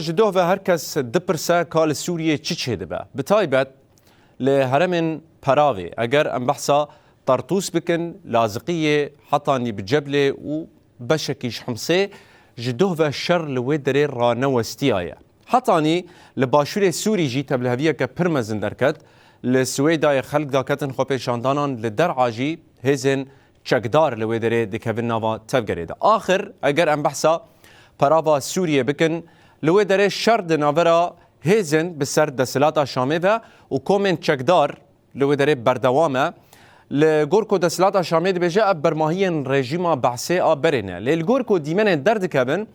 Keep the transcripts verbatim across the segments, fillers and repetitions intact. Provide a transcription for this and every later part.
Ji doh ve her kes dipirse ka li Sûriyê çi çêdibe. Bi taybet li herêmên peravê, eger em behsa Tartûs bikin, Laziqiyê, hetanî bi Ceblê û beşekî ji Himsê, ji doh ve şer li wê derê ranewestiyaye. Hetanî li başûrê Sûrî jî tevliheviyeke pir mezin derket. Li Siwêdayê xelk daketin xwepêşandanan, li Der'a jî hêzên çekdar li wê derê dikevin nava tevgerê de. Axir, eger em behsa perava Sûriyê bikin, li wê derê şer di navbera hêzên bi ser desthilata Şamê ve û komên çekdar li wê derê berdewam e. Li gor ku desthilata Şamê dibêje, ev bermahiyên rejîma Behsê a berê ne. Lê li gor ku dîmenên derdikevin,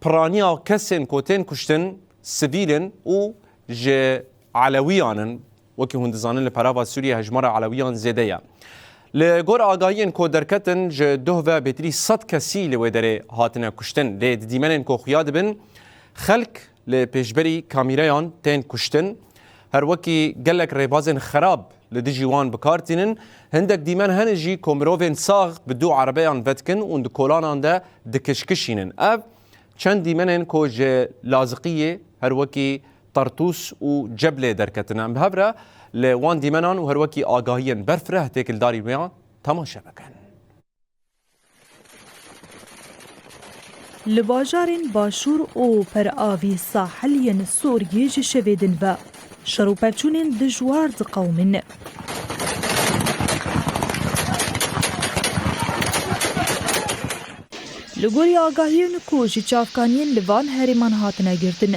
piraniya kesên ku tên kuştin sivîl in û ji Elewiyan in. Wekî hûn dizanin, li perava Sûriyê hejmara Elewiyan zêde ye. Li gor agahiyên ku derketin, ji doh ve bêtirî sed kesî li wê derê hatine kuştin. Lê di dîmenên ku xuya dibin, xelk li pêşberî kamîreyan tên kuştin. Her wekî gelek rêbazên xerab li dijî wan bi kar tînin. Hindek dîmen hene jî ku mirovên sax bi du erebeyan vedikin û di kolanan de dikişkişînin. Ev çend dîmenên ku ji Laziqiyê, her wekî Tartûs û Ceblê derketine. Em bi hev re li wan dîmenan û her wekî agahiyên berf re têkildarî wêyan temaşe bikin. Li bajarên başûr û peravî sahil yên Sûriyê ji şevê din ve şer û pevçûnên dijwar diqewimin. Li gorî agahiyên ku ji çavkaniyên li van herêman hatine girtin,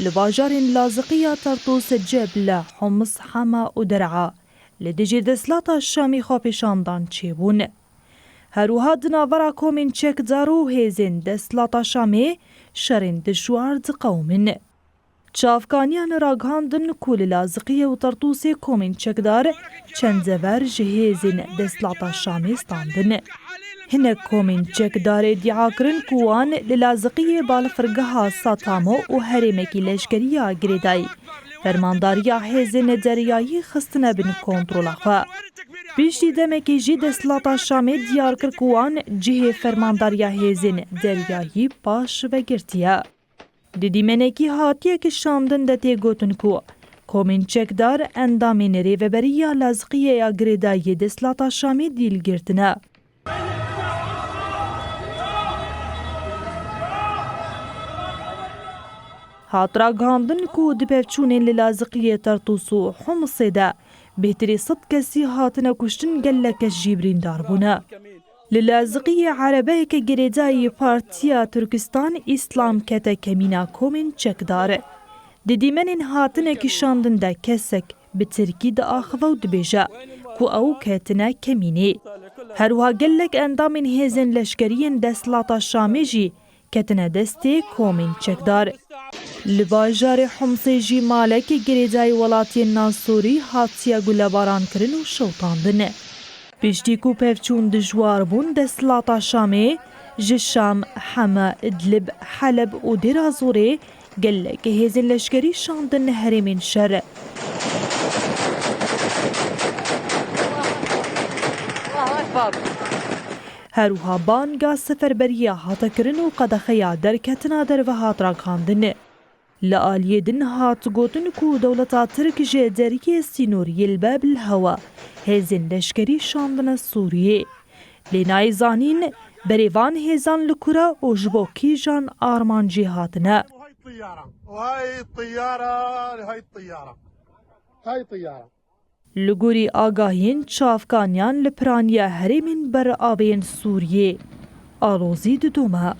li bajarên Laziqiya, Tartûs, Ceble, Homs, Hema û Der'a li dijî desthilata Şamê xwepêşandan çêbûn. Her wiha di navbera komên çekdar û hêzên desthilata Şamê şerên dijwar diqewimin. Çavkaniyan ragihandin ku li Laziqiyê û Tartûsê komên çekdar çend dever ji hêzên desthilata Şamê standin. Hinek komên çekdar îdia kirin ku wan li Laziqiyê balafirgeha Satamo û herêmekî leşkerî ya girêdayî fermandariya hêzên deryayî xistine bin kontrola xwe. Piştî demekê jî desthilata Şamê diyar kir ku wan cihê fermandariya hêzên deryayî paş vegirtiye. Di dîmenekî hatiye kişandin de tê gotin ku komên çekdar endamên Rêveberiya Laziqiyê ya girêdayî desthilata Şamê dîl girtine. Hat ragihandin ku di pevçûnên li Laziqiyê, Tartûs û Humisê de bêhtirî sed kesî hatine kuştin, gelek kes jî birîndar bûne. Li Laziqiyê erebeyeke girêdayî Partiya Turkistan Îslam kete kemîna komên çekdar. Di dîmenên hatine kişandin de kesek bi tirkî diaxive û dibêje ku ew ketine kemînê. Her wiha gelek endamên hêzên leşkerî yên desthilata Şamê jî ketine destê komên çekdar. Li bajarê Humsê jî maleke girêdayî welatiyên Nasûrî hatiye gulebarankirin û şewitandin. Piştî ku pevçûn dijwar bûn, desthilata Şamê ji Şam, Hema, Idlib, Heleb û Dêra Zorê gelek hêzên leşkerî şandin herêmên şer. Her wiha banga seferberiyê hate kirin û qedexeya derketina derve hat ragihandin. Li aliyê din hat gotin ku dewleta Tirk ji deriyê sînoriyê li Bab li hewa hêzên leşkerî şandine Sûriyê. Lê nayê zanîn berê van hêzan li ku re û ji bo kîjan armancê hatine. Li gorî agahiyên çavkaniyan li piraniya herêmên ber avê yên Sûriyê, alozî didome.